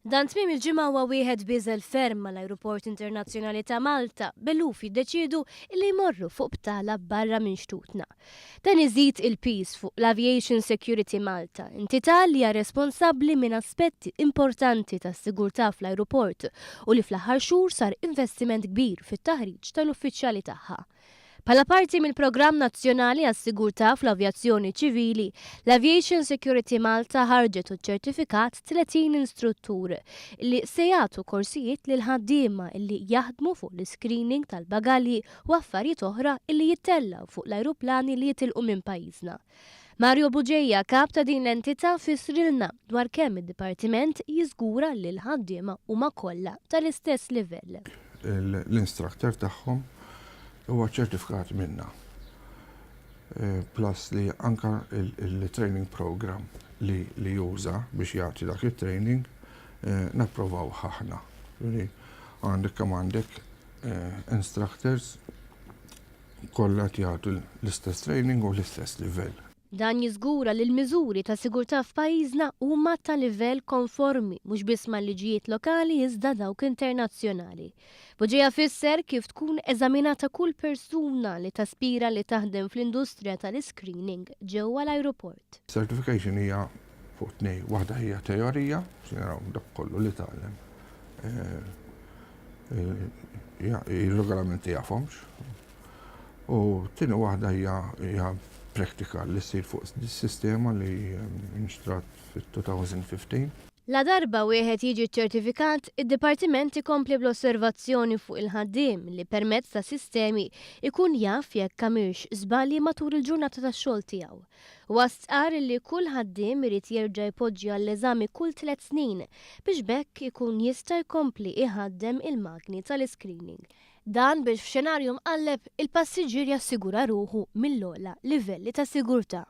Dan tmiem il-ġimgħa huwa wieħed bieżel ferm mal-Ajruport Internazzjonali ta' Malta, b'eluf jiddeċiedu li jmorru fuq btala barra minn xtutna. Dan iżid il-piż fuq l-Aviation Security Malta, entità li hija responsabbli minn aspetti importanti tas-sigurtà fl-ajruport u li fl-aħħar xhur sar investiment kbir fit-taħriġ tal-uffiċjali tagħha. Bħala parti mill-Programm Nazzjonali għas-Sigurtà fl-Avjazzjoni Ċivili, l-Aviation Security Malta ħarġet u ċċertifikat 30 instruttur li se jagħtu korsijiet lil ħaddiema li jaħdmu fuq l-iscreening tal-bagalji u affarijiet oħra li jittellgħu fuq l-ajruplani li jitilqu minn pajjiżna. Mario Bugeja, kap ta' din l-entità fissrilna dwar kemm id-dipartiment jiżgura li l-ħaddiema huma kollha tal-istess livell. L-instructor tagħhom huwa ċertifikat minna. Plus li anka il-training program li li juża biex jagħti dak it-training napprovaw aħna. Għandek kemm għandek instructors kollha qed jagħtu l-istess training u l-istess livell. Dan jiżgura li l-miżuri ta' sigurtà f'pajjiżna huma ta' livell konformi mhux biss mal-liġijiet lokali iżda dawk internazzjonali. Bugeja fisser kif tkun eżaminata kull persuna li taspira li taħdem fl-industrija tal-iscreening ġewwa l-ajruport. Certification hija fuq tnej, waħda hija teorija, biex naraw dak kollu li tgħallem Ir-regolamenti jafhomx. U tieni waħda hija practical li ssir fuq sistema li nxtrat fit-2015. Ladarba wieħed jiġi ċċertifikat, id-Dipartiment ikompli bl-osservazzjoni fuq il-ħaddiem li permezz ta' sistemi jkun jaf jekk għamilx żbalji matul il-ġurnata tax-xogħol tiegħu. Huwa stqarr li kull ħaddiem irid jerġa' jpoġġi għall-eżami kull tlett snin biex b'hekk ikun jista' jkompli iħaddem il-magni tal-iscreening. Dan biex f'xenarju mqalleb, il-passiġġier jassigura ruħu mill-ogħla livelli ta' sigurtà.